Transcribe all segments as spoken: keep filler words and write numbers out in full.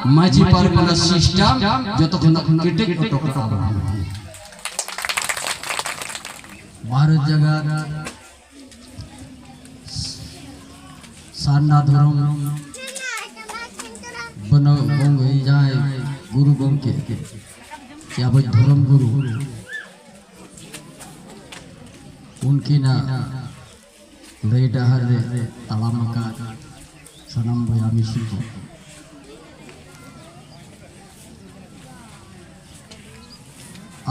Majhi Pargana system ᱡᱚᱛᱚ ᱠᱷᱚᱱᱟᱜ ᱠᱮᱴᱮᱡ ᱚᱴᱚ ᱠᱟᱜᱼᱟ ᱵᱚᱱ᱾ ᱵᱷᱟᱨᱚᱛ ᱡᱟᱜᱟᱛ ᱥᱟᱨᱱᱟ ᱫᱷᱚᱨᱚᱢ ᱵᱟᱱᱟᱣ ᱵᱚᱝ-, ᱡᱟᱦᱟᱸᱭ ᱜᱩᱨᱩ ᱜᱚᱢᱠᱮ ᱪᱮ ᱟᱵᱚ ᱫᱷᱚᱨᱚᱢ ᱜᱩᱨᱩ, ᱩᱱᱠᱤᱱᱟᱜ ᱞᱟᱹᱭ ᱰᱟᱦᱟᱨ ᱨᱮ ᱛᱟᱲᱟᱢ ᱟᱠᱟᱫ ᱥᱟᱱᱟᱢ ᱵᱚᱭᱦᱟ ᱢᱤᱥᱤ ᱠᱚ,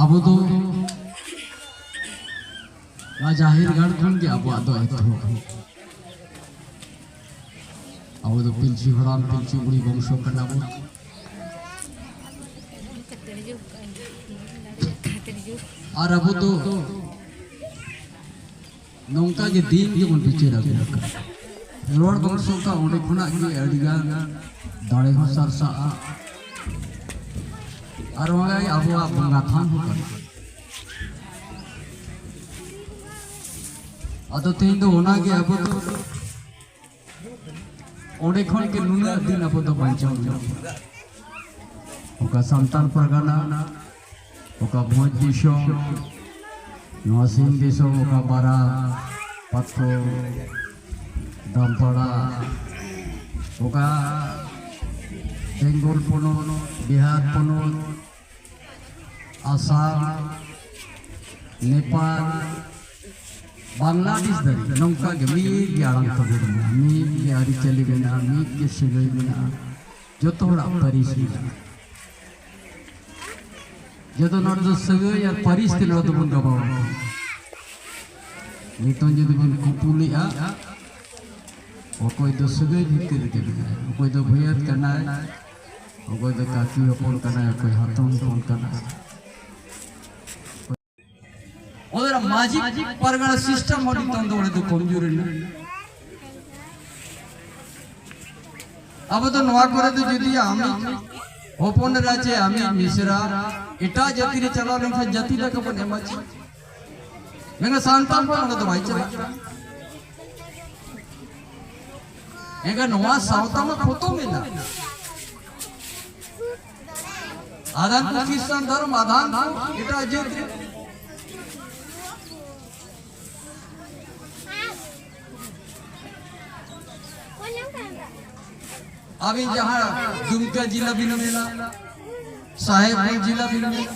ᱟᱵᱚ ᱫᱚ ᱱᱚᱣᱟ ᱡᱟᱦᱮᱨ ᱜᱟᱲ ᱠᱷᱚᱱ ᱜᱮ ᱟᱵᱚᱣᱟᱜ ᱫᱚ ᱮᱛᱚᱦᱚᱵ᱾ ᱟᱵᱚ ᱫᱚ ᱯᱤᱞᱪᱩ ᱦᱟᱲᱟᱢ ᱯᱤᱞᱪᱩ ᱵᱩᱲᱦᱤ ᱵᱚᱝᱥᱚ ᱠᱟᱱᱟ ᱵᱚᱱ᱾ ᱟᱨ ᱟᱵᱚ ᱫᱚ ᱱᱚᱝᱠᱟ ᱜᱮ ᱫᱤᱱ ᱜᱮᱵᱚᱱ ᱵᱤᱪᱟᱹᱨ ᱟᱹᱜᱩ ᱟᱠᱟᱫᱟ᱾ ᱠᱷᱮᱨᱣᱟᱲ ᱵᱚᱝᱥᱚ ᱠᱷᱚᱱ ᱚᱸᱰᱮ ᱠᱷᱚᱱᱟᱜ ᱜᱮ ᱟᱹᱰᱤ ᱜᱟᱱ ᱫᱟᱲᱮ ᱦᱚᱸ ᱥᱟᱨᱥᱟᱜᱼᱟ᱾ ᱟᱨ ᱚᱱᱟ ᱜᱮ ᱟᱵᱚᱣᱟᱜ ᱵᱚᱸᱜᱟ ᱛᱷᱟᱱ ᱦᱚᱸ ᱠᱟᱱᱟ᱾ ᱟᱫᱚ ᱛᱮᱦᱮᱧ ᱫᱚ ᱚᱱᱟ ᱜᱮ ᱟᱵᱚ ᱫᱚ ᱚᱸᱰᱮ ᱠᱷᱚᱱ ᱜᱮ ᱱᱩᱱᱟᱹᱜ ᱫᱤᱱ ᱟᱵᱚ ᱫᱚ ᱵᱟᱧᱪᱟᱣ ᱢᱮᱱᱟᱜ ᱵᱚᱱᱟ᱾ ᱚᱠᱟ ᱥᱟᱱᱛᱟᱲ ᱯᱟᱨᱜᱟᱱᱟ, ᱚᱠᱟ ᱵᱷᱚᱸᱡᱽ ᱫᱤᱥᱚᱢ, ᱱᱚᱣᱟ ᱥᱤᱧ ᱫᱤᱥᱚᱢ, ᱚᱠᱟ ᱵᱟᱨᱟ, ᱯᱟᱛᱷᱚᱨ, ᱫᱟᱢᱯᱟᱲᱟ, ᱚᱠᱟ ᱵᱮᱝᱜᱚᱞ ᱯᱚᱱᱚᱛ, ᱵᱤᱦᱟᱨ ᱯᱚᱱᱚᱛ, ᱟᱥᱟᱢ, ᱱᱮᱯᱟᱞ, ᱵᱟᱝᱞᱟᱫᱮᱥ ᱫᱷᱟᱹᱨᱤᱡ ᱱᱚᱝᱠᱟ ᱜᱮ ᱢᱤᱫ ᱜᱮ ᱟᱲᱟᱝ ᱛᱟᱵᱚᱱ ᱢᱮᱱᱟᱜᱼᱟ, ᱢᱤᱫ ᱜᱮ ᱟᱹᱨᱤᱪᱟᱹᱞᱤ ᱢᱮᱱᱟᱜᱼᱟ, ᱢᱤᱫ ᱜᱮ ᱥᱟᱹᱜᱟᱹᱭ ᱢᱮᱱᱟᱜᱼᱟ, ᱡᱚᱛᱚ ᱦᱚᱲᱟᱜ ᱯᱟᱹᱨᱤᱥ ᱢᱮᱱᱟᱜᱼᱟ᱾ ᱡᱚᱛᱚ ᱱᱚᱰᱮ ᱫᱚ ᱥᱟᱹᱜᱟᱹᱭ ᱟᱨ ᱯᱟᱹᱨᱤᱥ ᱛᱮ ᱱᱚᱣᱟ ᱫᱚᱵᱚᱱ ᱜᱟᱵᱟᱣ ᱟᱠᱟᱫᱟ᱾ ᱱᱤᱛᱚᱝ ᱡᱩᱫᱤ ᱵᱚᱱ ᱠᱩᱯᱩᱞᱤᱜᱼᱟ, ᱚᱠᱚᱭ ᱫᱚ ᱥᱟᱹᱜᱟᱹᱭ ᱵᱷᱤᱛᱤᱨ ᱨᱮᱜᱮ ᱢᱮᱱᱟᱭᱟ, ᱚᱠᱚᱭ ᱫᱚ ᱵᱷᱟᱹᱭᱟᱹᱛ ᱠᱟᱱᱟᱭ, ᱚᱠᱚᱭ ᱫᱚ ᱠᱟᱹᱠᱤ ᱦᱚᱯᱚᱱ ᱠᱟᱱᱟᱭ, ᱚᱠᱚᱭ ᱦᱟᱛᱚᱢ ᱦᱚᱯᱚᱱ ᱠᱟᱱᱟᱭ᱾ ᱚᱸᱰᱮ ᱢᱟᱹᱡᱷᱤ ᱯᱟᱨᱜᱟᱱᱟ system ᱦᱚᱸ ᱱᱤᱛᱚᱝ ᱫᱚ ᱚᱸᱰᱮ ᱫᱚ ᱠᱚᱢᱡᱳᱨ ᱮᱱᱟ᱾ ᱟᱵᱚ ᱫᱚ ᱱᱚᱣᱟ ᱠᱚᱨᱮ ᱫᱚ ᱡᱩᱫᱤ ᱟᱢᱤᱡ ᱦᱚᱯᱚᱱ ᱮᱨᱟ ᱪᱮ ᱟᱢᱤᱡ ᱢᱤᱥᱨᱟ ᱮᱴᱟᱜ ᱡᱟᱹᱛᱤ ᱨᱮ ᱪᱟᱞᱟᱣ ᱞᱮᱱᱠᱷᱟᱱ ᱡᱟᱹᱛᱤ ᱞᱮᱠᱟ ᱵᱚᱱ ᱮᱢᱟ ᱪᱮ? ᱢᱮᱱᱠᱷᱟᱱ ᱥᱟᱱᱛᱟᱲ ᱠᱚ ᱚᱸᱰᱮ ᱫᱚ ᱵᱟᱭ ᱪᱟᱞᱟᱜ ᱠᱟᱱᱟ᱾ ᱮᱱᱠᱷᱟᱱ ᱱᱚᱣᱟ ᱥᱟᱶᱛᱟ ᱢᱟ ᱠᱷᱚᱛᱚᱢ ᱮᱱᱟ᱾ ᱟᱫᱷᱟᱱ ᱠᱚ ᱠᱷᱨᱤᱥᱴᱟᱱ ᱫᱷᱚᱨᱚᱢ, ᱟᱫᱷᱟᱱ ᱠᱚ ᱮᱴᱟᱜ ᱡᱟᱹᱛ ᱨᱮ᱾ ᱟᱹᱵᱤᱱ ᱡᱟᱦᱟᱸ ᱫᱩᱢᱠᱟ ᱡᱤᱞᱟ ᱵᱤᱱ ᱧᱮᱞᱟ, ᱥᱟᱦᱮᱵᱽᱯᱩᱨ ᱡᱤᱞᱟ ᱵᱤᱱ ᱧᱮᱞᱟ,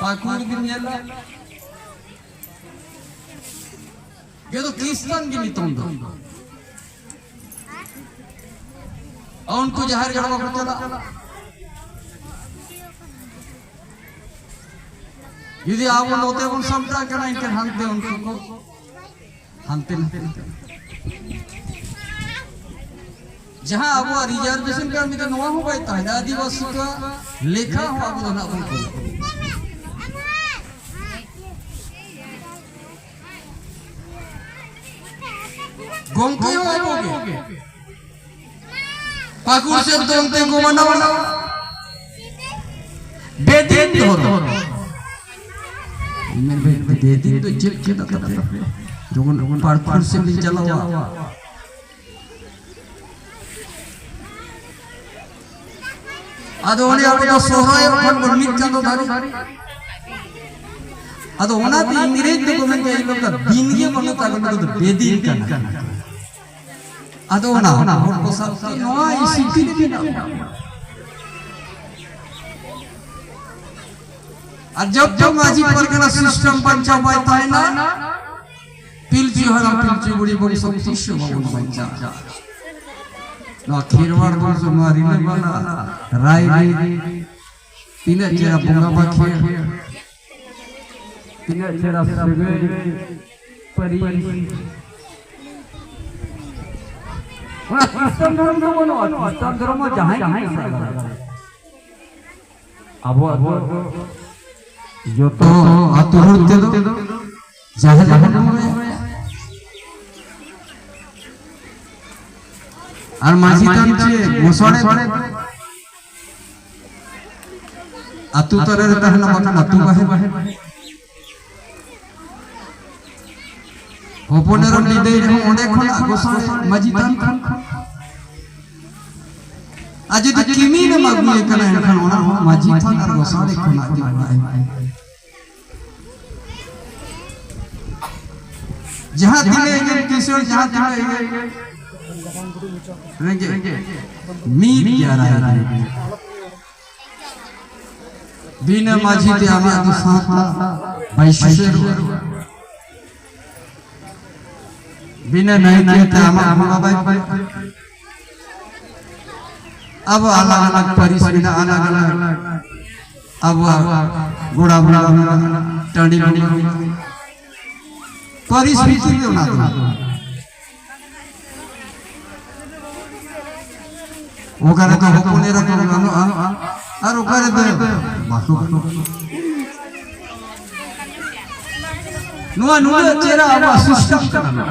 ᱯᱟᱹᱠᱩᱲ ᱵᱤᱱ ᱧᱮᱞᱟ, ᱡᱚᱛᱚ ᱠᱷᱨᱤᱥᱴᱟᱱ ᱜᱮ ᱱᱤᱛᱚᱝ ᱫᱚ᱾ ᱩᱱᱠᱩ ᱡᱟᱦᱮᱨ ᱜᱟᱲ ᱵᱟᱠᱚ ᱪᱟᱞᱟᱜ᱾ ᱡᱩᱫᱤ ᱟᱵᱚ ᱱᱚᱛᱮ ᱵᱚᱱ ᱥᱟᱢᱴᱟᱜ ᱠᱟᱱᱟ, ᱮᱱᱠᱷᱟᱱ ᱦᱟᱱᱛᱮ ᱩᱱᱠᱩ ᱠᱚ ᱦᱟᱱᱛᱮ ᱱᱟᱛᱮ᱾ ᱡᱟᱦᱟᱸ ᱟᱵᱚᱣᱟᱜ ᱨᱤᱡᱟᱨᱵᱷᱮᱥᱚᱱ ᱠᱟᱱ, ᱢᱤᱫᱴᱟᱝ ᱱᱚᱣᱟ ᱦᱚᱸ ᱵᱟᱭ ᱛᱟᱦᱮᱱᱟ, ᱟᱹᱫᱤᱵᱟᱹᱥᱤ ᱠᱚᱣᱟᱜ ᱞᱮᱠᱷᱟ ᱦᱚᱸ ᱟᱵᱚ ᱫᱚ ᱱᱟᱜ ᱵᱚᱱ ᱠᱚᱢᱟ᱾ ᱜᱚᱢᱠᱮ ᱦᱚᱸ ᱟᱵᱚ ᱜᱮ᱾ ᱯᱟᱹᱠᱩᱲ ᱥᱮᱫ ᱫᱚ ᱚᱱᱛᱮ ᱠᱚ ᱢᱟᱱᱟᱣᱟ ᱵᱮᱫᱤᱱ ᱫᱷᱚᱨᱚᱢ᱾ ᱤᱧ ᱢᱮᱱ, "ᱵᱮᱫᱤᱱ ᱫᱚ ᱪᱮᱫ ᱠᱮᱫᱟ ᱛᱟᱯᱮ?" ᱡᱚᱠᱷᱚᱱ ᱯᱟᱹᱠᱩᱲ ᱥᱮᱫ ᱞᱤᱧ ᱪᱟᱞᱟᱣᱟ, ᱟᱫᱚ ᱚᱱᱮ ᱟᱵᱚ ᱫᱚ ᱥᱚᱦᱨᱟᱭᱚᱜ ᱠᱷᱟᱱ ᱵᱚᱱ ᱢᱤᱫ ᱪᱟᱸᱫᱚ ᱫᱷᱟᱹᱨᱤᱡ᱾ ᱟᱫᱚ ᱚᱱᱟᱛᱮ ᱤᱝᱨᱮᱡᱽ ᱫᱚᱠᱚ ᱢᱮᱱ ᱜᱮᱭᱟ, "ᱤᱧ ᱫᱚ ᱫᱤᱱ ᱜᱮ ᱵᱟᱹᱱᱩᱜ ᱛᱟᱵᱚᱱᱟ, ᱱᱚᱣᱟ ᱫᱚ ᱵᱮᱫᱤᱱ ᱠᱟᱱᱟ᱾" ᱟᱫᱚ ᱚᱱᱟ, ᱚᱱᱟ ᱦᱚᱲ ᱠᱚ ᱥᱟᱶᱛᱮ ᱱᱚᱣᱟ ᱤᱥᱤᱯᱤ ᱨᱮ ᱢᱮᱱᱟᱜ ᱵᱚᱱᱟ᱾ ᱟᱨ ᱡᱚᱵ ᱛᱚᱠ ᱢᱟᱹᱡᱷᱤ ᱯᱟᱨᱜᱟᱱᱟ ᱥᱤᱥᱴᱮᱢ ᱵᱟᱧᱪᱟᱣ ᱵᱟᱭ ᱛᱟᱦᱮᱱᱟ, ᱯᱤᱞᱪᱩ ᱦᱟᱲᱟᱢ ᱯᱤᱞᱪᱩ ᱵᱩᱲᱦᱤ ᱵᱚᱝᱥᱚ ᱛᱤᱥ ᱦᱚᱸ ᱵᱟᱵᱚᱱ ᱵᱟᱧᱪᱟᱜᱼᱟ᱾ ᱱᱚᱣᱟ ᱠᱷᱮᱨᱣᱟᱲ ᱵᱚᱝᱥᱚ, ᱱᱚᱣᱟ ᱨᱤᱞᱟᱹᱢᱟᱞᱟ ᱨᱟᱭ ᱨᱤᱛ, ᱛᱤᱱᱟᱹᱜ ᱪᱮᱦᱨᱟ ᱵᱚᱸᱜᱟ ᱵᱟᱠᱷᱮᱲ, ᱛᱤᱱᱟᱹᱜ ᱪᱮᱦᱨᱟ ᱥᱟᱹᱜᱟᱹᱭ, ᱯᱟᱹᱨᱤᱥ᱾ ᱚᱱᱟ ᱠᱷᱨᱤᱥᱴᱟᱱ ᱫᱷᱚᱨᱚᱢ ᱫᱚ ᱵᱟᱹᱱᱩᱜᱼᱟ, ᱠᱷᱨᱤᱥᱴᱟᱱ ᱫᱷᱚᱨᱚᱢ ᱢᱟ ᱡᱟᱦᱟᱸᱭ ᱜᱮ ᱢᱮᱥᱟ ᱫᱟᱲᱮᱭᱟᱜᱼᱟ᱾ ᱟᱵᱚᱣᱟᱜ ᱫᱚ ᱡᱚᱛᱚ ᱟᱹᱛᱩ ᱦᱚᱲ ᱛᱮᱫᱚ ᱡᱟᱦᱮᱨ ᱨᱮᱵᱚᱱ ᱵᱚᱸᱜᱟᱭᱟ᱾ ᱟᱨ ᱢᱟᱹᱡᱷᱤ ᱛᱷᱟᱱ ᱪᱮ ᱢᱚᱥᱚᱲᱮ ᱟᱹᱛᱩ ᱛᱟᱞᱟ ᱨᱮ ᱛᱟᱦᱮᱱᱟ, ᱵᱟᱠᱷᱟᱱ ᱟᱹᱛᱩ ᱵᱟᱦᱮᱨ᱾ ᱦᱚᱯᱚᱱ ᱮᱨᱟ ᱵᱤᱫᱟᱹᱭ ᱨᱮᱦᱚᱸ ᱚᱸᱰᱮ ᱠᱷᱚᱱᱟᱜ ᱜᱚᱸᱥᱟᱲᱮ ᱢᱟᱹᱡᱷᱤ ᱛᱷᱟᱱ ᱠᱷᱚᱱ᱾ ᱟᱨ ᱡᱩᱫᱤ ᱠᱤᱢᱤᱱ ᱮᱢ ᱟᱹᱜᱩᱭᱮ ᱠᱟᱱᱟ, ᱮᱱᱠᱷᱟᱱ ᱚᱱᱟ ᱦᱚᱸ ᱢᱟᱹᱡᱷᱤ ᱛᱷᱟᱱ ᱟᱨ ᱜᱚᱸᱥᱟᱲᱮ ᱠᱷᱚᱱᱟᱜ ᱜᱮ ᱵᱟᱲᱟᱭ ᱢᱮ᱾ ᱡᱟᱦᱟᱸ ᱛᱤᱱᱟᱹᱜ ᱜᱮ ᱠᱤᱥᱟᱹᱬ, ᱡᱟᱦᱟᱸ ᱛᱤᱱᱟᱹᱜ ᱜᱮ ᱨᱮᱸᱜᱮᱡ, ᱢᱤᱫ ᱜᱮ ᱨᱟᱭ ᱨᱤᱛ᱾ ᱵᱤᱱᱟᱹ ᱢᱟᱹᱡᱷᱤ ᱛᱮ ᱟᱢᱟᱜ ᱫᱚ ᱥᱟᱶᱛᱟ ᱵᱟᱭ ᱥᱩᱥᱟᱹᱨᱚᱜᱼᱟ᱾ ᱵᱤᱱᱟᱹ ᱱᱟᱭᱠᱮ ᱛᱮ ᱟᱢᱟᱜ ᱵᱚᱸᱜᱟ ᱵᱟᱭ ᱯᱩᱨᱟᱹᱜᱼᱟ᱾ ᱟᱵᱚ ᱟᱞᱟᱜᱽ ᱟᱞᱟᱜᱽ ᱯᱟᱹᱨᱤᱥ ᱢᱮᱱᱟᱜᱼᱟ, ᱟᱞᱟᱜᱽ ᱟᱞᱟᱜᱽ ᱟᱵᱚᱣᱟᱜ ᱜᱚᱲᱟ ᱵᱚᱸᱜᱟ ᱢᱮᱱᱟᱜᱼᱟ, ᱴᱟᱺᱰᱤ ᱵᱚᱸᱜᱟ ᱢᱮᱱᱟᱜᱼᱟ᱾ ᱯᱟᱹᱨᱤᱥ ᱵᱷᱤᱛᱤᱨ ᱨᱮ ᱚᱱᱟ ᱫᱚ ᱚᱠᱟ ᱨᱮᱫᱚ ᱦᱚᱯᱚᱱ ᱮᱨᱟ ᱠᱚ ᱜᱟᱱᱚᱜᱼᱟ ᱟᱨ ᱚᱠᱟ ᱨᱮᱫᱚ ᱵᱟᱠᱚ ᱜᱟᱱᱚᱜᱼᱟ᱾ ᱱᱚᱣᱟ ᱱᱩᱱᱟᱹᱜ ᱪᱮᱦᱨᱟ ᱟᱵᱚᱣᱟᱜ system ᱠᱟᱱᱟ᱾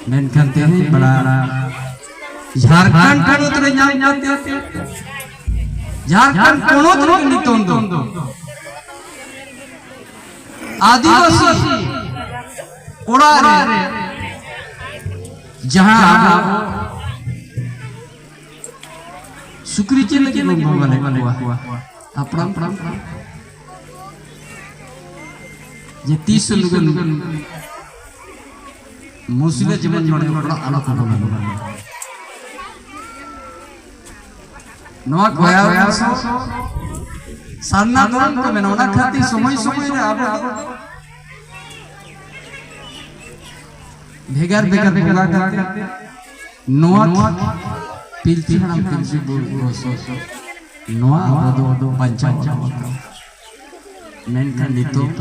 ᱢᱮᱱᱠᱷᱟᱱ ᱛᱮᱦᱮᱧ ᱵᱮᱲᱟ ᱡᱷᱟᱲᱠᱷᱚᱸᱰ ᱯᱚᱱᱚᱛ ᱨᱮ ᱧᱟᱢ ᱠᱟᱛᱮ, ᱡᱷᱟᱲᱠᱷᱚᱸᱰ ᱯᱚᱱᱚᱛ ᱨᱮ ᱱᱤᱛᱚᱝ ᱫᱚ ᱟᱹᱫᱤᱵᱟᱹᱥᱤ ᱚᱲᱟᱜ ᱨᱮ ᱡᱟᱦᱟᱸ ᱟᱵᱚ ᱥᱩᱠᱨᱤ ᱪᱮᱫ ᱞᱟᱹᱜᱤᱫ ᱵᱚᱱ ᱵᱚᱸᱜᱟ ᱞᱮᱫ ᱠᱚᱣᱟ? ᱦᱟᱯᱲᱟᱢ, ᱦᱟᱯᱲᱟᱢ, ᱡᱮ ᱛᱤᱥ ᱱᱩᱠᱩ ᱢᱩᱥᱞᱟᱹ ᱡᱮᱢᱚᱱ ᱱᱚᱰᱮ ᱚᱲᱟᱜ ᱟᱞᱚ ᱠᱚ ᱵᱚᱞᱚᱱ᱾ ᱱᱚᱣᱟ ᱠᱚᱭᱟ ᱵᱚᱝᱥᱚ ᱥᱟᱨᱱᱟ ᱫᱷᱚᱨᱚᱢ ᱠᱚ ᱢᱮᱱᱟ, ᱚᱱᱟ ᱠᱷᱟᱹᱛᱤᱨ ᱥᱚᱢᱚᱭ ᱥᱚᱢᱚᱭ ᱨᱮ ᱟᱵᱚ ᱫᱚ ᱵᱷᱮᱜᱟᱨ ᱵᱷᱮᱜᱟᱨ ᱵᱚᱸᱜᱟ ᱠᱟᱛᱮ ᱱᱚᱣᱟ ᱯᱤᱞᱪᱩ ᱦᱟᱲᱟᱢ ᱯᱤᱞᱪᱩ ᱵᱩᱲᱦᱤ ᱵᱚᱝᱥᱚ ᱱᱚᱣᱟ ᱟᱵᱚ ᱫᱚ ᱵᱟᱧᱪᱟᱣ ᱫᱚᱦᱚ ᱠᱟᱜᱼᱟ᱾ ᱢᱮᱱᱠᱷᱟᱱ ᱱᱤᱛᱚᱜ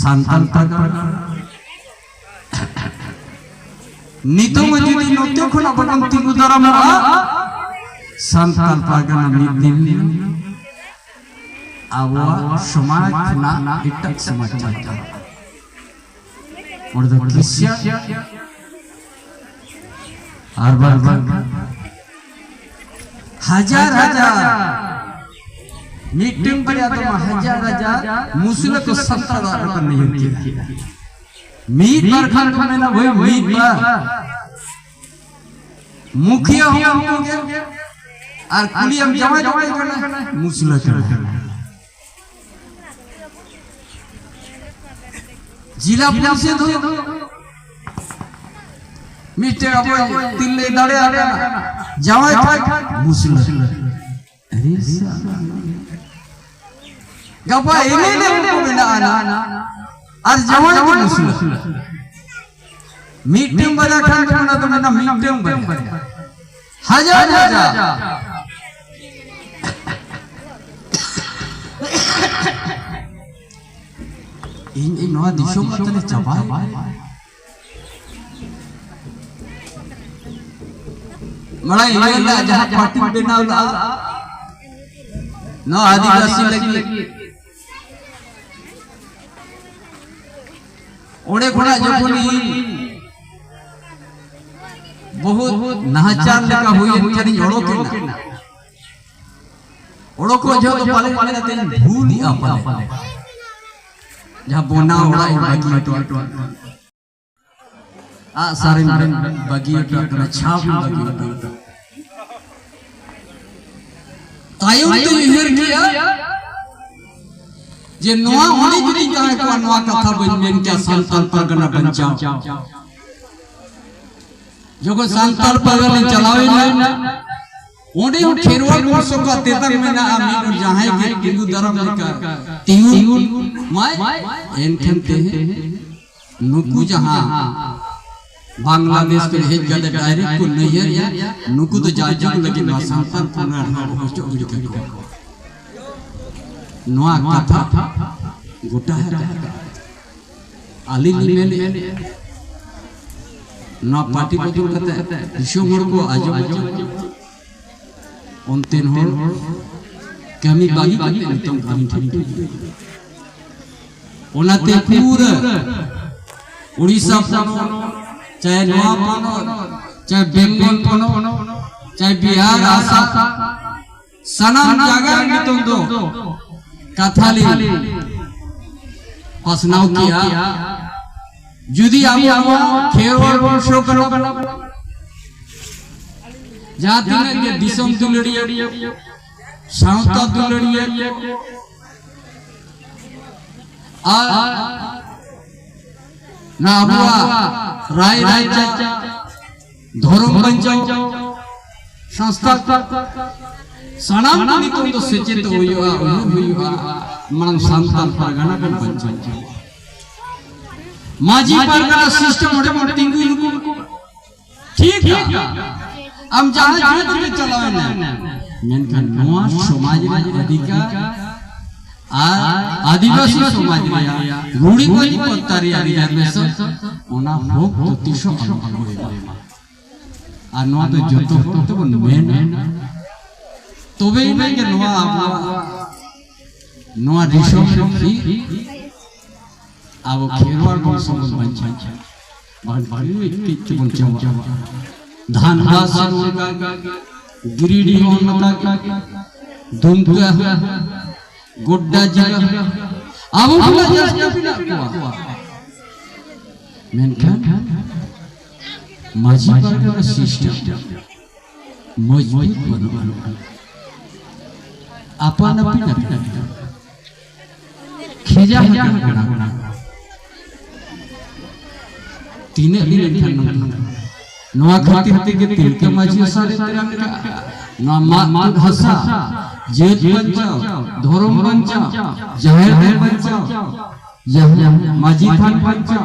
ᱥᱟᱱᱛᱟᱲ ᱯᱟᱨᱜᱟᱱᱟ ᱱᱤᱛᱚᱜ ᱡᱩᱫᱤ ᱱᱚᱛᱮ ᱠᱷᱚᱱᱟᱜ ᱵᱟᱵᱚᱱ ᱛᱤᱸᱜᱩ ᱫᱟᱨᱟᱢᱚᱜᱼᱟ, ᱥᱟᱱᱛᱟᱲ ᱯᱟᱨᱜᱟᱱᱟ ᱢᱤᱫ ᱫᱤᱱ ᱟᱵᱚᱣᱟᱜ ᱥᱚᱢᱟᱡᱽ ᱠᱷᱚᱱᱟᱜ ᱮᱴᱟᱜ ᱥᱚᱢᱟᱡᱽ ᱪᱟᱞᱟᱜᱼᱟ᱾ ᱚᱸᱰᱮ ᱫᱚ ᱠᱷᱨᱤᱥᱪᱟᱱ ᱟᱨ ᱵᱟᱝᱠᱷᱟᱱ ᱦᱟᱡᱟᱨ ᱦᱟᱡᱟᱨ, ᱢᱤᱫᱴᱟᱝ ᱵᱟᱨᱭᱟ ᱫᱚ ᱵᱟᱝ, ᱦᱟᱡᱟᱨ ᱦᱟᱡᱟᱨ ᱢᱩᱥᱞᱟᱹ ᱠᱚ ᱥᱟᱱᱛᱟᱲ ᱚᱲᱟᱜ ᱨᱮᱠᱚ ᱱᱮᱭᱟᱹᱨ ᱠᱮᱫᱟ᱾ ᱢᱤᱫ ᱵᱟᱨ ᱠᱷᱟᱱ ᱠᱚ ᱢᱮᱱᱟ, ᱦᱳᱭ, ᱢᱤᱫ ᱵᱟᱨ᱾ ᱢᱩᱠᱷᱤᱭᱟᱹ ᱦᱚᱸ ᱩᱱᱠᱩ ᱜᱮ᱾ ᱟᱨ ᱠᱩᱞᱤᱭᱟᱢ, ᱡᱟᱶᱟᱭ ᱫᱚ ᱚᱠᱚᱭ ᱠᱟᱱᱟ? ᱢᱩᱥᱞᱟᱹ ᱠᱟᱱᱟ᱾ ᱡᱤᱞᱟ ᱯᱚᱨᱤᱥᱚᱫ ᱦᱚᱸ ᱢᱤᱫᱴᱮᱱ ᱟᱵᱚ ᱛᱤᱨᱞᱟᱹᱭ ᱫᱟᱲᱮᱭᱟᱜ ᱠᱟᱱᱟ, ᱡᱟᱶᱟᱭ ᱠᱷᱟᱱ ᱢᱩᱥᱞᱟᱹ᱾ ᱟᱨᱮ ᱥᱟᱞᱟ᱾ ᱜᱟᱯᱟ ᱮᱢᱮᱞᱮ ᱠᱚ ᱢᱮᱱᱟᱜᱼᱟ ᱱᱟ, ᱟᱨ ᱡᱟᱶᱟᱭ ᱫᱚ ᱢᱩᱥᱞᱟᱹ᱾ ᱢᱤᱫᱴᱟᱝ ᱵᱟᱨᱭᱟ ᱠᱷᱟᱱ ᱫᱚ ᱚᱱᱟ ᱫᱚ ᱢᱮᱱᱟ ᱢᱤᱫᱴᱟᱝ ᱵᱟᱨᱭᱟ᱾ ᱦᱟᱡᱟᱨ ᱦᱟᱡᱟᱨ᱾ ᱤᱧ, ᱤᱧ ᱱᱚᱣᱟ ᱫᱤᱥᱚᱢ ᱢᱟ ᱛᱟᱞᱮ ᱪᱟᱵᱟᱭ᱾ ᱢᱟᱲᱟᱝ ᱤᱧ ᱞᱟᱹᱭ ᱞᱮᱫᱟ, ᱡᱟᱦᱟᱸ ᱯᱟᱨᱴᱤ ᱵᱮᱱᱟᱣ ᱞᱮᱫᱟ, ᱱᱚᱣᱟ ᱟᱹᱫᱤᱵᱟᱹᱥᱤ ᱞᱟᱹᱜᱤᱫ, ᱚᱸᱰᱮ ᱠᱷᱚᱱᱟᱜ ᱡᱚᱠᱷᱚᱱ ᱤᱧ ᱵᱚᱦᱩᱛ ᱱᱟᱦᱟᱪᱟᱨ ᱞᱮᱠᱟ ᱦᱩᱭᱮᱱ ᱠᱷᱟᱱᱤᱧ ᱚᱰᱚᱠ ᱮᱱᱟ᱾ ᱚᱰᱚᱠᱚᱜ ᱡᱚᱦᱚᱜ ᱫᱚ ᱯᱟᱞᱮ ᱢᱮᱱᱟ ᱛᱮᱧ ᱵᱷᱩᱞ ᱮᱫᱼᱟ ᱯᱟᱞᱮ᱾ ᱡᱟᱦᱟᱸ ᱵᱚᱱᱟ ᱚᱲᱟᱜ ᱤᱧ ᱵᱟᱹᱜᱤ ᱦᱚᱴᱚ ᱠᱟᱜ, ᱟᱜ ᱥᱟᱨᱤᱧ ᱵᱟᱹᱜᱤ ᱦᱚᱴᱚ ᱠᱟᱜ ᱠᱟᱱᱟ, ᱪᱷᱟᱯ ᱤᱧ ᱵᱟᱹᱜᱤ ᱦᱚᱴᱚ ᱠᱟᱜ ᱠᱟᱱᱟ᱾ ᱛᱟᱭᱚᱢ ᱛᱮ ᱩᱭᱦᱟᱹᱨ ᱠᱮᱜᱼᱟ ᱡᱮ ᱱᱚᱣᱟ ᱚᱸᱰᱮ ᱡᱩᱫᱤᱧ ᱛᱟᱦᱮᱸ ᱠᱚᱜᱼᱟ, ᱱᱚᱣᱟ ᱠᱟᱛᱷᱟ ᱵᱟᱹᱧ ᱢᱮᱱ ᱠᱮᱭᱟ, ᱥᱟᱱᱛᱟᱲ ᱯᱟᱨᱜᱟᱱᱟ ᱵᱟᱧᱪᱟᱣ᱾ ᱡᱚᱠᱷᱚᱱ ᱥᱟᱱᱛᱟᱲ ᱯᱟᱨᱜᱟᱱᱟ ᱪᱟᱞᱟᱣ ᱮᱱᱟ, ᱚᱸᱰᱮ ᱦᱚᱸ ᱠᱷᱮᱨᱣᱟᱞ ᱵᱚᱝᱥᱚ ᱠᱚᱣᱟᱜ ᱛᱮᱛᱟᱝ ᱢᱮᱱᱟᱜᱼᱟ, ᱢᱤᱫ ᱦᱚᱲ ᱡᱟᱦᱟᱸᱭ ᱜᱮ ᱛᱤᱸᱜᱩ ᱫᱟᱨᱟᱢ ᱞᱮᱠᱟ ᱛᱤᱸᱜᱩ ᱢᱟᱭ᱾ ᱮᱱᱠᱷᱟᱱ ᱛᱮ ᱱᱩᱠᱩ ᱡᱟᱦᱟᱸ ᱵᱟᱝᱞᱟᱫᱮᱥ ᱠᱚ ᱦᱮᱡ ᱠᱟᱛᱮ ᱰᱟᱭᱨᱮᱠᱴ ᱠᱚ ᱱᱟᱹᱭᱦᱟᱹᱨ ᱮᱫᱟ, ᱱᱩᱠᱩ ᱫᱚ ᱡᱟᱭᱡᱩᱜᱽ ᱞᱟᱹᱜᱤᱫ ᱱᱚᱣᱟ ᱥᱟᱱᱛᱟᱲ ᱯᱚᱱᱟ ᱨᱮᱱᱟᱜ ᱚᱪᱚᱜ ᱜᱤᱰᱤ ᱠᱟᱠᱚ᱾ ᱱᱚᱣᱟ ᱠᱟᱛᱷᱟ ᱜᱚᱴᱟ ᱟᱠᱟᱫ᱾ ᱟᱹᱞᱤᱧ ᱞᱤᱧ ᱢᱮᱱᱮᱫᱼᱟ, ᱱᱚᱣᱟ ᱯᱟᱨᱴᱤ ᱵᱚᱫᱚᱞ ᱠᱟᱛᱮ ᱫᱤᱥᱚᱢ ᱦᱚᱲ ᱠᱚ ᱟᱸᱡᱚᱢ ᱦᱚᱪᱚ, ᱚᱱᱛᱮᱱ ᱦᱚᱲ ᱠᱟᱹᱢᱤ ᱵᱟᱹᱜᱤ ᱠᱟᱛᱮ ᱱᱤᱛᱚᱝ ᱠᱟᱹᱢᱤ ᱴᱷᱤᱠ ᱴᱷᱤᱠ᱾ ᱚᱱᱟᱛᱮ ᱯᱩᱨᱟᱹ ᱩᱲᱤᱥᱥᱟ ᱯᱚᱱᱚᱛ, ᱪᱟᱦᱮ ᱱᱚᱣᱟ ᱯᱚᱱᱚᱛ, ᱪᱟᱦᱮ ᱵᱮᱝᱜᱚᱞ ᱯᱚᱱᱚᱛ, ᱪᱟᱦᱮ ᱵᱤᱦᱟᱨ, ᱟᱥᱟᱢ, ᱥᱟᱱᱟᱢ ᱡᱟᱭᱜᱟ ᱨᱮ ᱱᱤᱛᱚᱝ ᱫᱚ ᱠᱟᱛᱷᱟ ᱞᱤᱧ ᱯᱟᱥᱱᱟᱣ ᱠᱮᱜᱼᱟ᱾ ᱡᱩᱫᱤ ᱟᱵᱚ ᱱᱚᱣᱟ ᱠᱷᱮᱨᱣᱟᱲ ᱵᱚᱝᱥᱚ ᱠᱟᱱᱟ, ᱡᱟᱦᱟᱸ ᱛᱤᱱᱟᱹᱜ ᱜᱮ ᱫᱤᱥᱚᱢ ᱫᱩᱞᱟᱹᱲᱤᱭᱟᱹ, ᱥᱟᱶᱛᱟ ᱫᱩᱞᱟᱹᱲᱤᱭᱟᱹ ᱟᱨ ᱱᱚᱣᱟ ᱟᱵᱚᱣᱟᱜ ᱨᱟᱭ ᱨᱟᱭᱪᱟᱨ, ᱫᱷᱚᱨᱚᱢ ᱵᱟᱧᱪᱟᱣ, ᱥᱟᱱᱛᱟᱲ ᱥᱟᱱᱟᱢ ᱠᱚ ᱱᱤᱛᱚᱝ ᱫᱚ ᱥᱮᱪᱮᱫ ᱦᱩᱭᱩᱜᱼᱟ, ᱩᱭᱦᱟᱹᱨ ᱦᱩᱭᱩᱜᱼᱟ, ᱢᱟᱲᱟᱝ ᱥᱟᱱᱛᱟᱲ ᱯᱟᱨᱜᱟᱱᱟ ᱵᱚᱱ ᱵᱟᱧᱪᱟᱣ᱾ ᱢᱟᱹᱡᱷᱤ ᱯᱟᱨᱜᱟᱱᱟ ᱥᱤᱥᱴᱮᱢ ᱚᱸᱰᱮ ᱵᱚᱱ ᱛᱤᱸᱜᱩ ᱞᱮᱠᱚ ᱴᱷᱤᱠ ᱜᱮᱭᱟ᱾ ᱟᱢ ᱡᱟᱦᱟᱸ ᱡᱟᱦᱟᱸ ᱛᱮᱜᱮ ᱪᱟᱞᱟᱣ ᱮᱱᱟ, ᱢᱮᱱᱠᱷᱟᱱ ᱱᱚᱣᱟ ᱥᱚᱢᱟᱡᱽ ᱨᱮᱱᱟᱜ ᱚᱫᱷᱤᱠᱟᱨ ᱟᱨ ᱟᱹᱫᱤᱵᱟᱹᱥᱤ ᱥᱚᱢᱟᱡᱽ ᱨᱮᱭᱟᱜ ᱨᱩᱲᱤ ᱵᱟᱹᱞᱤ ᱯᱚᱛᱛᱟ ᱨᱮᱭᱟᱜ ᱨᱤᱡᱟᱨᱵᱷᱮᱥᱚᱱ, ᱚᱱᱟ ᱦᱚᱠ ᱫᱚ ᱛᱤᱥ ᱦᱚᱸ ᱟᱞᱚ ᱠᱚ ᱮᱢᱟ᱾ ᱟᱨ ᱱᱚᱣᱟ ᱫᱚ ᱡᱚᱛᱚ ᱦᱚᱲ ᱛᱮᱵᱚᱱ ᱢᱮᱱᱟ, ᱛᱚᱵᱮ ᱮᱱᱟᱝ ᱜᱮ ᱱᱚᱣᱟ ᱟᱵᱚᱣᱟᱜ ᱱᱚᱣᱟ ᱫᱤᱥᱚᱢ ᱨᱮ ᱯᱷᱤᱨ ᱟᱵᱚ ᱠᱷᱮᱨᱣᱟᱲ ᱵᱚᱝᱥᱚ ᱵᱚᱱ ᱵᱟᱧᱪᱟᱣ᱾ ᱵᱟᱝ ᱵᱟᱝ ᱠᱟᱹᱡ ᱛᱮᱵᱚᱱ ᱪᱟᱵᱟᱜᱼᱟ᱾ ᱫᱷᱟᱱᱵᱟᱫᱽ ᱥᱮ ᱱᱚᱝᱠᱟ ᱜᱤᱨᱤᱰᱤ ᱦᱚᱸ ᱱᱚᱝᱠᱟ ᱜᱮ, ᱫᱩᱢᱠᱟ, ᱜᱳᱰᱰᱟ ᱡᱮᱞᱟ, ᱟᱵᱚ ᱠᱷᱚᱱᱟᱜ ᱡᱟᱹᱥᱛᱤ ᱢᱮᱱᱟᱜ ᱠᱚᱣᱟ᱾ ᱢᱮᱱᱠᱷᱟᱱ ᱢᱟᱹᱡᱷᱤ ᱯᱟᱨᱜᱟᱱᱟ ᱥᱤᱥᱴᱮᱢ ᱢᱚᱡᱽᱵᱩᱛ ᱵᱟᱹᱱᱩᱜᱼᱟ᱾ ᱟᱯᱟᱱ ᱟᱹᱯᱤᱱ ᱟᱹᱯᱤᱱ ᱠᱷᱮᱡᱟ ᱦᱟᱠᱟᱱ ᱠᱟᱱᱟ᱾ ᱛᱤᱱᱟᱹᱜ ᱫᱤᱱ ᱮᱱᱠᱷᱟᱱ ᱱᱚᱝᱠᱟ? ᱱᱚᱣᱟ ᱠᱷᱟᱹᱛᱤᱨ ᱛᱮᱜᱮ ᱛᱤᱞᱠᱟᱹ ᱢᱟᱹᱡᱷᱤ ᱥᱟᱨᱮ ᱛᱮᱨᱟᱝ ᱠᱟᱜᱼᱟ᱾ ᱱᱚᱣᱟ ᱢᱟᱜ ᱛᱩᱫ ᱦᱟᱥᱟ, ᱡᱟᱹᱛ ᱵᱟᱧᱪᱟᱣ, ᱫᱷᱚᱨᱚᱢ ᱵᱟᱧᱪᱟᱣ, ᱡᱟᱦᱮᱨ ᱛᱷᱟᱱ ᱵᱟᱧᱪᱟᱣ, ᱡᱟᱦᱮᱨ ᱢᱟᱹᱡᱷᱤ ᱛᱷᱟᱱ ᱵᱟᱧᱪᱟᱣ,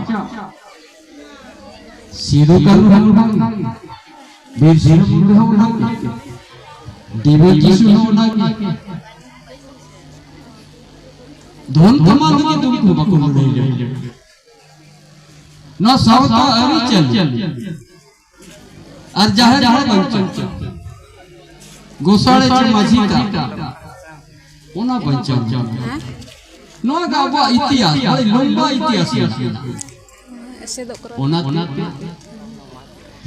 ᱥᱤᱫᱩ ᱠᱟᱹᱱᱦᱩ ᱦᱚᱸ ᱚᱱᱟᱜᱮ, ᱵᱤᱨᱥᱟ ᱢᱩᱱᱰᱟ ᱦᱚᱸ ᱚᱱᱟᱜᱮ, ᱰᱤᱵᱟᱹ ᱠᱤᱥᱩᱱ ᱦᱚᱸ ᱚᱱᱟᱜᱮ᱾ ᱫᱷᱚᱱ ᱠᱟᱢᱟᱣ ᱞᱟᱹᱜᱤᱫ ᱫᱚ ᱩᱱᱠᱩ ᱵᱟᱠᱚ ᱞᱟᱹᱲᱦᱟᱹᱭ ᱞᱮᱫᱟ᱾ ᱱᱚᱣᱟ ᱥᱟᱶᱛᱟ ᱟᱹᱨᱤᱪᱟᱹᱞᱤ ᱟᱨ ᱡᱟᱦᱮᱨ ᱦᱚᱸ ᱵᱟᱧᱪᱟᱣ, ᱜᱚᱥᱟᱲᱮ ᱪᱮ ᱢᱟᱹᱡᱷᱤ ᱛᱷᱟᱱ, ᱚᱱᱟ ᱵᱟᱧᱪᱟᱣ᱾ ᱱᱚᱣᱟ ᱜᱮ ᱟᱵᱚᱣᱟᱜ ᱤᱛᱤᱦᱟᱥ, ᱟᱹᱰᱤ ᱞᱚᱢᱵᱟ ᱤᱛᱤᱦᱟᱥ ᱢᱮᱱᱟᱜᱼᱟ᱾ ᱚᱱᱟᱛᱮ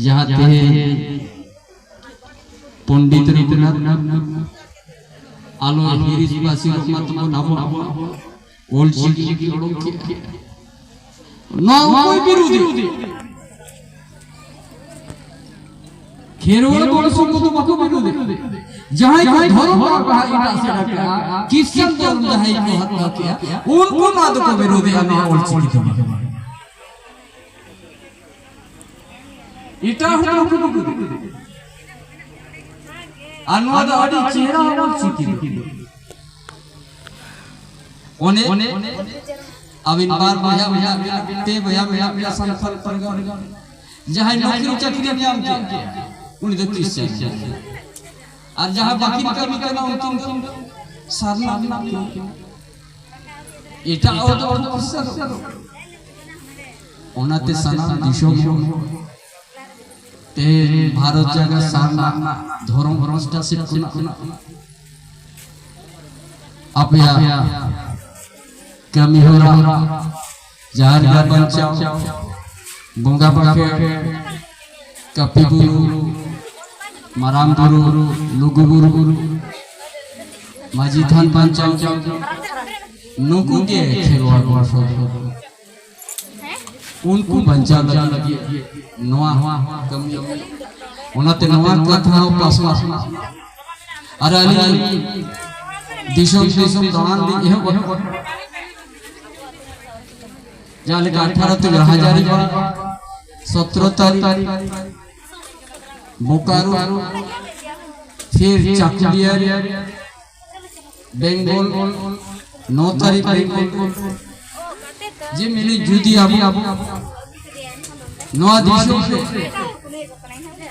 ᱡᱟᱦᱟᱸ ᱛᱮᱦᱮᱧ ᱯᱚᱱᱰᱤᱛ ᱨᱚᱜᱷᱩᱱᱟᱛᱷ ᱢᱩᱨᱢᱩ ᱟᱞᱚ ᱦᱤᱨᱤᱥ ᱵᱟᱥᱤ ᱨᱚᱜᱷᱩᱱᱟᱛᱷ ᱛᱟᱵᱚᱱ ᱟᱵᱚ, ᱟᱵᱚ ᱚᱞ ᱪᱤᱠᱤ ᱚᱰᱚᱠ ᱠᱮᱫᱼᱟ᱾ ᱱᱚᱣᱟ ᱚᱠᱚᱭ ᱵᱤᱨᱩᱫᱷᱤ? ᱠᱷᱮᱨᱣᱟᱞ ᱵᱚᱝᱥᱚ ᱠᱚᱫᱚ ᱵᱟᱠᱚ ᱵᱤᱨᱳᱫᱮᱫ᱾ ᱡᱟᱦᱟᱸᱭ ᱠᱚ ᱫᱷᱚᱨᱚᱢ ᱠᱚ ᱵᱟᱦᱟ ᱮᱴᱟᱜ ᱥᱮᱫ ᱟᱠᱟᱫᱼᱟ, ᱠᱷᱨᱤᱥᱴᱟᱱ ᱫᱷᱚᱨᱚᱢ ᱡᱟᱦᱟᱸᱭ ᱠᱚ ᱦᱟᱛᱟᱣ ᱠᱮᱫᱼᱟ, ᱩᱱᱠᱩ ᱱᱚᱣᱟ ᱫᱚᱠᱚ ᱵᱤᱨᱳᱫᱮᱫᱼᱟ, ᱱᱚᱣᱟ ᱚᱞᱪᱤᱠᱤ ᱫᱚ᱾ ᱮᱴᱟᱜ ᱦᱚᱲ ᱫᱚ ᱵᱟᱠᱚ ᱵᱤᱨᱳᱫᱮᱫ᱾ ᱟᱨ ᱱᱚᱣᱟ ᱫᱚ ᱟᱹᱰᱤ ᱪᱮᱦᱨᱟ ᱚᱞᱪᱤᱠᱤ ᱫᱚ᱾ ᱚᱱᱮ ᱟᱹᱵᱤᱱ ᱵᱟᱨ ᱵᱚᱭᱦᱟ ᱢᱮᱱᱟᱜ ᱵᱤᱱᱟ, ᱯᱮ ᱵᱚᱭᱦᱟ ᱢᱮᱱᱟᱜ ᱵᱤᱱᱟ ᱥᱟᱱᱛᱟᱲ ᱯᱟᱨᱜᱟᱱᱟ ᱨᱮ᱾ ᱡᱟᱦᱟᱸᱭ ᱱᱚᱠᱨᱤ ᱪᱟᱹᱠᱨᱤ ᱧᱟᱢ ᱠᱮᱫ, ᱩᱱᱤ ᱫᱚ ᱠᱷᱨᱤᱥᱪᱟᱱ᱾ ᱟᱨ ᱡᱟᱦᱟᱸ ᱵᱟᱹᱠᱤᱱ ᱠᱟᱹᱢᱤ ᱠᱟᱱᱟ, ᱩᱱᱠᱤᱱ ᱫᱚ ᱥᱟᱨᱱᱟ ᱢᱮᱱᱟᱜ ᱠᱤᱱᱟ᱾ ᱮᱴᱟᱜ ᱦᱚᱲ ᱫᱚ ᱵᱟᱠᱚ ᱠᱷᱨᱤᱥᱪᱟᱱᱚᱜ᱾ ᱚᱱᱟᱛᱮ ᱥᱟᱱᱟᱢ ᱫᱤᱥᱚᱢ ᱦᱚᱲ ᱛᱮᱦᱮᱧ ᱵᱷᱟᱨᱚᱛ ᱡᱟᱭᱜᱟ ᱥᱟᱨᱱᱟ ᱫᱷᱚᱨᱚᱢ ᱯᱨᱚᱥᱴᱟ ᱥᱮᱫ ᱠᱷᱚᱱᱟᱜ ᱟᱯᱮᱭᱟᱜ ᱠᱟᱹᱢᱤ ᱦᱚᱨᱟ, ᱡᱟᱦᱮᱨ ᱜᱟᱲ ᱵᱟᱧᱪᱟᱣ, ᱵᱚᱸᱜᱟ ᱵᱟᱠᱷᱮᱲ, ᱠᱟᱹᱯᱤ ᱵᱩᱨᱩ, ᱢᱟᱨᱟᱝ ᱵᱩᱨᱩ, ᱞᱩᱜᱩ ᱵᱩᱨᱩ, ᱢᱟᱹᱡᱷᱤ ᱛᱷᱟᱱ ᱵᱟᱧᱪᱟᱣ, ᱱᱩᱠᱩ ᱜᱮ ᱠᱷᱮᱨᱣᱟᱲ ᱵᱚᱝᱥᱚ ᱫᱚ᱾ ᱩᱱᱠᱩ ᱵᱟᱧᱪᱟᱣ ᱞᱟᱹᱜᱤᱫ ᱱᱚᱣᱟ ᱠᱟᱹᱢᱤ᱾ ᱚᱱᱟᱛᱮ ᱱᱚᱣᱟ ᱠᱟᱛᱷᱟ ᱦᱚᱸ ᱯᱟᱥᱱᱟᱣ᱾ ᱟᱨ ᱟᱹᱞᱤᱧ ᱫᱤᱥᱚᱢ ᱫᱤᱥᱚᱢ ᱫᱟᱬᱟᱱ ᱞᱤᱧ ᱮᱦᱚᱵ ᱟᱠᱟᱱᱟ᱾ ᱡᱟᱦᱟᱸ ᱞᱮᱠᱟ ᱟᱴᱷᱟᱨᱚ ᱛᱮ ᱨᱟᱡᱽᱟᱹᱨᱤ, ᱥᱚᱛᱨᱚ ᱛᱟᱹᱨᱤᱠᱷ ᱵᱳᱠᱟᱨᱳ, ᱯᱷᱤᱨ ᱪᱟᱠᱩᱞᱤᱭᱟᱹ, ᱵᱮᱝᱜᱚᱞ, ᱱᱚ ᱛᱟᱹᱨᱤᱠᱷ ᱵᱮᱝᱜᱚᱞ᱾ ᱡᱮ ᱢᱤᱞᱤ ᱡᱩᱫᱤ ᱟᱵᱚ, ᱟᱵᱚ ᱱᱚᱣᱟ ᱫᱤᱥᱚᱢ ᱨᱮ,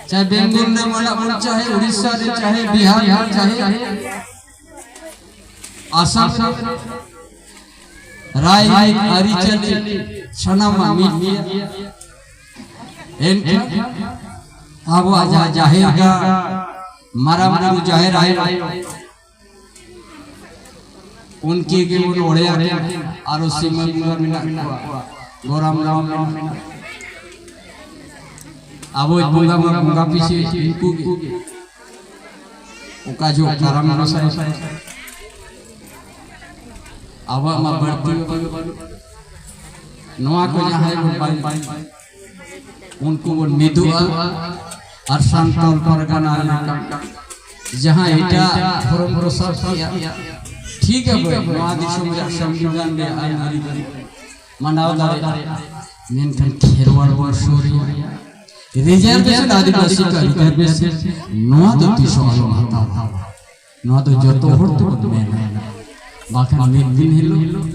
ᱪᱟᱦᱮ ᱵᱮᱝᱜᱚᱞ ᱨᱮ ᱢᱮᱱᱟᱜ ᱵᱚᱱ, ᱪᱟᱦᱮ ᱩᱲᱤᱥᱥᱟ ᱨᱮ, ᱪᱟᱦᱮ ᱵᱤᱦᱟᱨ ᱨᱮ, ᱪᱟᱦᱮ ᱟᱥᱟᱢ ᱨᱮ, ᱨᱟᱭ ᱟᱹᱨᱤᱪᱟᱹᱞᱤ ᱥᱟᱱᱟᱢᱟᱜ ᱢᱤᱫ ᱜᱮᱭᱟ᱾ ᱮᱱᱠᱷᱟᱱ ᱟᱵᱚᱣᱟᱜ ᱡᱟᱦᱟᱸ ᱡᱟᱦᱮᱨ ᱜᱟᱲ, ᱢᱟᱨᱟᱝ ᱵᱩᱨᱩ ᱡᱟᱦᱮᱨ ᱟᱭᱳ, ᱩᱱᱠᱤᱱ ᱜᱮᱵᱚᱱ ᱚᱲᱮ ᱟᱹᱠᱤᱱᱟ᱾ ᱟᱨᱚ ᱥᱤᱢᱟᱹ ᱵᱚᱸᱜᱟ ᱢᱮᱱᱟᱜ ᱠᱚᱣᱟ, ᱜᱚᱨᱟᱢ ᱜᱟᱲ ᱢᱮᱱᱟᱜ ᱠᱚᱣᱟ᱾ ᱟᱵᱚᱭᱤᱡ ᱵᱚᱸᱜᱟ ᱢᱟ ᱵᱚᱸᱜᱟ ᱯᱤᱪᱷᱤ ᱩᱱᱠᱩ ᱜᱮ᱾ ᱚᱠᱟ ᱡᱚᱦᱚᱜ ᱠᱟᱨᱟᱢ ᱜᱚᱸᱥᱟᱭ, ᱟᱵᱚᱣᱟᱜ ᱢᱟ ᱵᱟᱹᱲᱛᱤ ᱵᱟᱹᱱᱩᱜ᱾ ᱱᱚᱣᱟ ᱠᱚ ᱡᱟᱦᱟᱸᱭ ᱵᱚᱱ ᱵᱟᱝ, ᱩᱱᱠᱩ ᱵᱚᱱ ᱢᱤᱫᱚᱜᱼᱟ᱾ ᱟᱨ ᱥᱟᱱᱛᱟᱲ ᱯᱟᱨᱜᱟᱱᱟ ᱞᱮᱠᱟ ᱡᱟᱦᱟᱸ ᱮᱴᱟᱜ ᱫᱷᱚᱨᱚᱢ ᱠᱚ ᱥᱟᱵ ᱠᱮᱜᱼᱟ, ᱴᱷᱤᱠ ᱜᱮᱭᱟ ᱵᱚᱭ, ᱱᱚᱣᱟ ᱫᱤᱥᱚᱢ ᱨᱮᱭᱟᱜ ᱥᱚᱝᱵᱤᱫᱷᱟᱱ ᱨᱮᱭᱟᱜ ᱟᱹᱱ ᱟᱹᱨᱤ ᱵᱚᱱ ᱢᱟᱱᱟᱣ ᱫᱟᱲᱮᱭᱟᱜᱼᱟ, ᱢᱮᱱᱠᱷᱟᱱ ᱠᱷᱮᱨᱣᱟᱲ ᱵᱚᱱ ᱥᱩᱨ ᱨᱮᱭᱟ ᱨᱤᱡᱟᱨᱵᱷᱮᱥᱚᱱ, ᱟᱹᱫᱤᱵᱟᱹᱥᱤ ᱠᱚ ᱨᱤᱡᱟᱨᱵᱷᱮᱥᱚᱱ, ᱱᱚᱣᱟ ᱫᱚ ᱛᱤᱥ ᱦᱚᱸ ᱟᱞᱚᱢ ᱦᱟᱛᱟᱣᱟ᱾ ᱱᱚᱣᱟ ᱫᱚ ᱡᱚᱛᱚ ᱦᱚᱲ ᱛᱮᱵᱚᱱ ᱢᱮᱱᱟ, ᱵᱟᱠᱷᱟᱱ ᱢᱤᱫ ᱫᱤᱱ ᱦᱤᱞᱳᱜ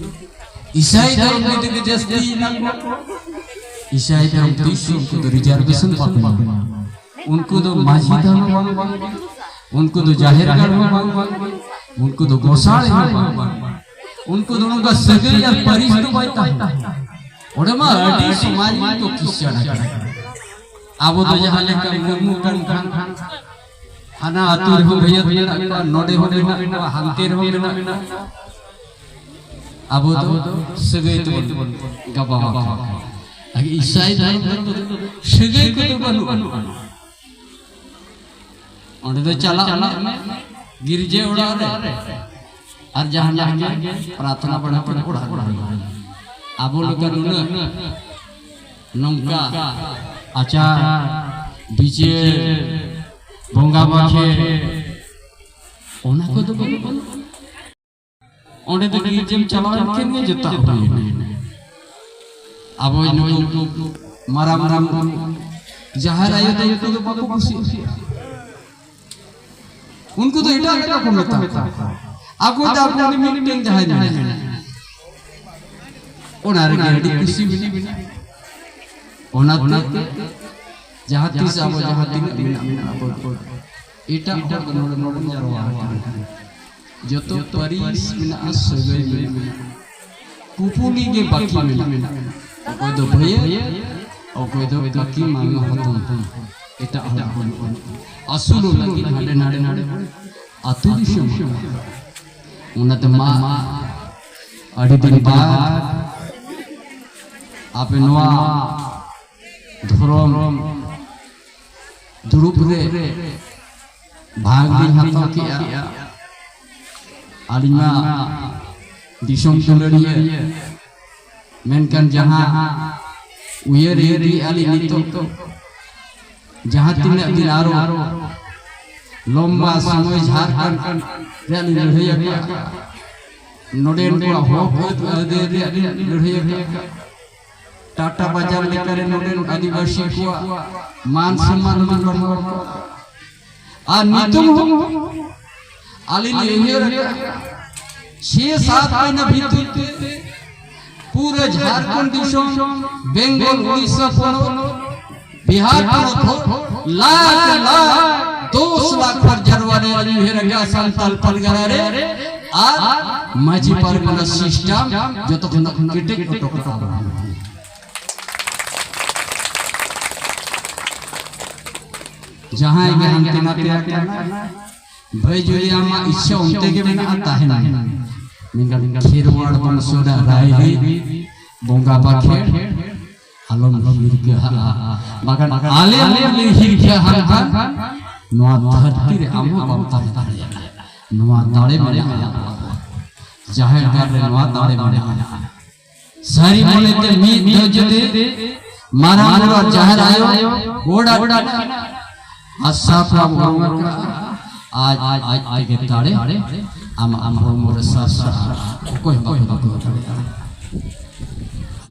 ᱤᱥᱟᱭ ᱫᱷᱚᱨᱚᱢ ᱡᱩᱫᱤ ᱠᱚ ᱡᱟᱹᱥᱛᱤᱭᱮᱱᱟ, ᱤᱥᱟᱭ ᱫᱷᱚᱨᱚᱢ ᱛᱤᱥ ᱦᱚᱸ ᱩᱱᱠᱩ ᱫᱚ ᱨᱤᱡᱟᱨᱵᱷᱮᱥᱚᱱ ᱵᱟᱠᱚ ᱧᱟᱢᱟ᱾ ᱩᱱᱠᱩ ᱫᱚ ᱢᱟᱹᱡᱷᱤ ᱛᱷᱟᱱ ᱦᱚᱸ ᱵᱟᱝ, ᱵᱟᱝ, ᱩᱱᱠᱩ ᱫᱚ ᱡᱟᱦᱮᱨ ᱜᱟᱲ ᱦᱚᱸ ᱵᱟᱝ, ᱵᱟᱝ, ᱩᱱᱠᱩ ᱫᱚ ᱜᱚᱸᱥᱟᱲᱮ ᱦᱚᱸ ᱵᱟᱝ, ᱵᱟᱝ, ᱩᱱᱠᱩ ᱫᱚ ᱱᱚᱝᱠᱟ ᱥᱟᱹᱜᱟᱹᱭ ᱟᱨ ᱯᱟᱹᱨᱤᱥ ᱫᱚ ᱵᱟᱭ ᱛᱟᱦᱮᱱᱟ᱾ ᱚᱸᱰᱮ ᱢᱟ ᱟᱹᱰᱤ ᱥᱚᱢᱟᱡᱽ ᱨᱮᱱ ᱠᱚ ᱠᱤᱥᱟᱹᱬ ᱟᱠᱟᱱᱟ᱾ ᱟᱵᱚ ᱫᱚ ᱡᱟᱦᱟᱸ ᱞᱮᱠᱟ ᱢᱩᱨᱢᱩ ᱠᱟᱱ ᱠᱷᱟᱱ, ᱦᱟᱱᱟ ᱟᱹᱛᱩ ᱨᱮᱦᱚᱸ ᱵᱷᱟᱹᱭᱟᱹᱛ ᱢᱮᱱᱟᱜ ᱠᱚᱣᱟ, ᱱᱚᱰᱮ ᱦᱚᱸ ᱢᱮᱱᱟᱜ ᱠᱚᱣᱟ, ᱦᱟᱱᱛᱮ ᱨᱮᱦᱚᱸ ᱢᱮᱱᱟᱜ ᱠᱚᱣᱟ᱾ ᱟᱵᱚ ᱫᱚ ᱥᱟᱹᱜᱟᱹᱭ ᱛᱮᱵᱚᱱ ᱜᱟᱵᱟᱣ ᱟᱠᱟᱱᱟ᱾ ᱟᱨ ᱤᱥᱟᱭ ᱫᱷᱚᱨᱚᱢ ᱫᱚ ᱥᱟᱹᱜᱟᱹᱭ ᱠᱚᱫᱚ ᱵᱟᱹᱱᱩᱜᱼᱟ᱾ ᱚᱸᱰᱮ ᱫᱚ ᱪᱟᱞᱟᱜ ᱢᱮ ᱜᱤᱨᱡᱟᱹ ᱚᱲᱟᱜ ᱨᱮ, ᱟᱨ ᱡᱟᱦᱟᱱᱟᱜ ᱜᱮ ᱯᱨᱟᱨᱛᱷᱱᱟ ᱵᱟᱲᱟ ᱠᱟᱛᱮ ᱚᱲᱟᱜ ᱨᱩᱣᱟᱹᱲ ᱢᱮ᱾ ᱟᱵᱚ ᱞᱮᱠᱟ ᱱᱩᱱᱟᱹᱜ ᱱᱚᱝᱠᱟ ᱟᱪᱟᱨ ᱵᱤᱪᱟᱹᱨ, ᱵᱚᱸᱜᱟ ᱵᱟᱠᱷᱮ, ᱚᱱᱟ ᱠᱚᱫᱚ ᱵᱟᱹᱱᱩᱜᱼᱟ᱾ ᱚᱸᱰᱮ ᱫᱚ ᱜᱤᱨᱡᱟᱹᱢ ᱪᱟᱞᱟᱣ ᱞᱮᱱᱠᱷᱟᱱ ᱜᱮ ᱡᱚᱛᱚ ᱦᱩᱭ ᱮᱱᱟ᱾ ᱟᱵᱚ ᱱᱩᱠᱩ ᱢᱟᱨᱟᱝ ᱢᱟᱨᱟᱝ ᱡᱟᱦᱮᱨ ᱟᱭᱳ ᱫᱚ ᱩᱱᱠᱩ ᱫᱚ ᱵᱟᱠᱚ ᱠᱩᱥᱤᱜᱼᱟ᱾ ᱩᱱᱠᱩ ᱫᱚ ᱮᱴᱟᱜ ᱞᱮᱠᱟ ᱠᱚ ᱢᱮᱛᱟ ᱠᱚᱣᱟ᱾ ᱟᱠᱚ ᱫᱚ ᱟᱠᱚ ᱩᱱᱤ ᱢᱤᱫᱴᱮᱱ ᱡᱟᱦᱟᱸᱭ ᱢᱮᱱᱟᱭᱟ, ᱚᱱᱟ ᱨᱮᱜᱮ ᱟᱹᱰᱤ ᱠᱩᱥᱤ ᱢᱮᱱᱟᱜᱼᱟ᱾ ᱚᱱᱟᱛᱮ ᱡᱟᱦᱟᱸ ᱛᱤᱥ ᱟᱵᱚ ᱡᱟᱦᱟᱸ ᱛᱤᱱᱟᱹᱜ ᱢᱮᱱᱟᱜ ᱢᱮᱱᱟᱜ ᱟᱵᱚ ᱮᱴᱟᱜ ᱦᱚᱲ ᱫᱚ ᱱᱚᱰᱮ ᱱᱚᱰᱮ ᱡᱟᱨᱣᱟ ᱟᱠᱟᱱᱟ᱾ ᱡᱚᱛᱚ ᱯᱟᱹᱨᱤᱥ ᱢᱮᱱᱟᱜᱼᱟ, ᱥᱟᱹᱜᱟᱹᱭ ᱢᱮᱱᱟᱜᱼᱟ, ᱠᱩᱯᱩᱞᱤ ᱜᱮ ᱵᱟᱹᱠᱤ ᱢᱮᱱᱟᱜᱼᱟ᱾ ᱚᱠᱚᱭ ᱫᱚ ᱵᱷᱟᱹᱭᱟᱹ, ᱚᱠᱚᱭ ᱫᱚ ᱠᱟᱹᱠᱤ ᱢᱟᱢᱟ ᱦᱚᱯᱚᱱ, ᱮᱴᱟᱜ ᱦᱚᱲ ᱵᱟᱹᱱᱩᱜᱼᱟ᱾ ᱟᱹᱥᱩᱞᱚᱜ ᱞᱟᱹᱜᱤᱫ ᱦᱟᱸᱰᱮ ᱱᱟᱰᱮ ᱱᱟᱰᱮ ᱟᱹᱛᱩ ᱫᱤᱥᱚᱢ᱾ ᱚᱱᱟᱛᱮ ᱢᱟ ᱟᱹᱰᱤ ᱫᱤᱱ ᱵᱟᱫ ᱟᱯᱮ ᱱᱚᱣᱟ ᱫᱷᱚᱨᱚᱢ ᱫᱩᱲᱩᱵ ᱨᱮ ᱵᱷᱟᱜᱽ ᱞᱤᱧ ᱦᱟᱛᱟᱣ ᱠᱮᱜᱼᱟ᱾ ᱟᱹᱞᱤᱧ ᱢᱟ ᱫᱤᱥᱚᱢ ᱫᱩᱞᱟᱹᱲᱤᱭᱟᱹ, ᱢᱮᱱᱠᱷᱟᱱ ᱡᱟᱦᱟᱸ ᱩᱭᱦᱟᱹᱨ ᱤᱫᱤᱭᱮᱜᱼᱟ ᱞᱤᱧ ᱱᱤᱛᱚᱜ, ᱡᱟᱦᱟᱸ ᱛᱤᱱᱟᱹᱜ ᱫᱤᱱ ᱟᱨᱚ ᱞᱚᱢᱵᱟ ᱥᱚᱢᱚᱭ ᱡᱷᱟᱲᱠᱷᱚᱸᱰ ᱨᱮᱭᱟᱜ ᱞᱤᱧ ᱞᱟᱹᱲᱦᱟᱹᱭ ᱟᱠᱟᱫᱼᱟ, ᱱᱚᱰᱮᱱ ᱠᱚᱣᱟᱜ ᱦᱚᱠ ᱟᱹᱭᱫᱟᱹᱨ ᱨᱮᱭᱟᱜ ᱞᱤᱧ ᱞᱟᱹᱲᱦᱟᱹᱭ ᱟᱠᱟᱫᱼᱟ, ᱴᱟᱴᱟ ᱵᱟᱡᱟᱨ ᱞᱮᱠᱟᱨᱮ ᱱᱚᱰᱮᱱ ᱟᱹᱫᱤᱵᱟᱹᱥᱤ ᱠᱚᱣᱟᱜ ᱢᱟᱱ ᱥᱚᱱᱢᱟᱱ ᱞᱤᱧ ᱵᱟᱲᱦᱟᱣ ᱟᱠᱟᱫᱼᱟ᱾ ᱟᱨ ᱱᱤᱛᱚᱝ ᱦᱚᱸ ᱟᱹᱞᱤᱧ ᱞᱤᱧ ᱩᱭᱦᱟᱹᱨ ᱟᱠᱟᱫᱼᱟ, ᱪᱷᱮ ᱥᱟᱛ ᱢᱟᱹᱦᱱᱟᱹ ᱵᱷᱤᱛᱤᱨ ᱛᱮ ᱯᱩᱨᱟᱹ ᱡᱷᱟᱲᱠᱷᱚᱸᱰ ᱫᱤᱥᱚᱢ, ᱵᱮᱝᱜᱚᱞ, ᱩᱲᱤᱥᱥᱟ ᱯᱚᱱᱚᱛ, ᱵᱤᱦᱟᱨ ᱯᱚᱱᱚᱛ ᱦᱚᱸ ᱞᱟᱠᱷ ᱞᱟᱠᱷ, ᱫᱚᱥ ᱞᱟᱠᱷ ᱦᱚᱲ ᱡᱟᱨᱣᱟ ᱨᱮ ᱟᱹᱞᱤᱧ ᱩᱭᱦᱟᱹᱨ ᱟᱠᱟᱫᱼᱟ ᱥᱟᱱᱛᱟᱞ ᱯᱟᱨᱜᱟᱱᱟ ᱨᱮ᱾ ᱟᱨ ᱢᱟᱹᱡᱷᱤ ᱯᱟᱨᱜᱟᱱᱟ ᱥᱤᱥᱴᱮᱢ ᱡᱚᱛᱚ ᱠᱷᱚᱱᱟᱜ ᱠᱮᱴᱮᱡ ᱦᱚᱴᱚ ᱠᱟᱜᱼᱟ᱾ ᱡᱟᱦᱟᱸᱭ ᱜᱮ ᱦᱟᱱᱛᱮ ᱱᱟᱛᱮ ᱟᱠᱟᱱᱟ, ᱵᱷᱟᱹᱭ, ᱡᱩᱫᱤ ᱟᱢᱟᱜ ᱤᱪᱪᱷᱟᱹ ᱚᱱᱛᱮ ᱜᱮ ᱢᱮᱱᱟᱜᱼᱟ, ᱛᱟᱦᱮᱱ ᱢᱮ᱾ ᱢᱮᱱᱠᱷᱟᱱ ᱠᱷᱮᱨᱣᱟᱲ ᱵᱚᱝᱥᱚ ᱨᱮᱱᱟᱜ ᱨᱟᱭᱨᱤᱛ, ᱵᱚᱸᱜᱟ ᱵᱟᱠᱷᱮᱲ ᱟᱞᱚᱢ ᱦᱤᱨᱠᱟᱹᱦᱟᱜᱼᱟ᱾ ᱵᱟᱠᱷᱟᱱ ᱟᱞᱮ ᱟᱞᱮ ᱞᱮ ᱦᱤᱨᱠᱟᱹᱦᱟᱢ ᱠᱷᱟᱱ ᱱᱚᱣᱟ ᱫᱷᱟᱹᱨᱛᱤ ᱨᱮ ᱟᱢ ᱦᱚᱸ ᱵᱟᱢ ᱛᱟᱦᱮᱸ ᱫᱟᱲᱮᱭᱟᱜᱼᱟ᱾ ᱱᱚᱣᱟ ᱫᱟᱲᱮ ᱢᱮᱱᱟᱜᱼᱟ᱾ ᱡᱟᱦᱮᱨ ᱜᱟᱲ ᱨᱮ ᱱᱚᱣᱟ ᱫᱟᱲᱮ ᱢᱮᱱᱟᱜᱼᱟ᱾ ᱥᱟᱹᱨᱤ ᱢᱚᱱᱮᱛᱮ ᱢᱤᱫ ᱫᱷᱟᱣ ᱡᱩᱫᱤ ᱢᱟᱨᱟᱝ ᱵᱩᱨᱩ ᱟᱨ ᱡᱟᱦᱮᱨ ᱟᱭᱳ ᱜᱚᱰ ᱟᱹᱠᱤᱱᱟᱜ ᱟᱥᱟ ᱠᱚ ᱟᱵᱚ ᱵᱚᱱ ᱟᱠᱟᱫᱼᱟ, ᱟᱡ ᱟᱡ ᱛᱮᱜᱮ ᱫᱟᱲᱮ ᱟᱢᱟᱜ ᱦᱚᱲᱢᱚ ᱨᱮ ᱥᱟᱨᱥᱟᱜᱼᱟ᱾ ᱚᱠᱚᱭ ᱦᱚᱸ ᱵᱟᱠᱚ ᱵᱟᱠᱚ ᱫᱟᱲᱮᱭᱟᱜᱼᱟ᱾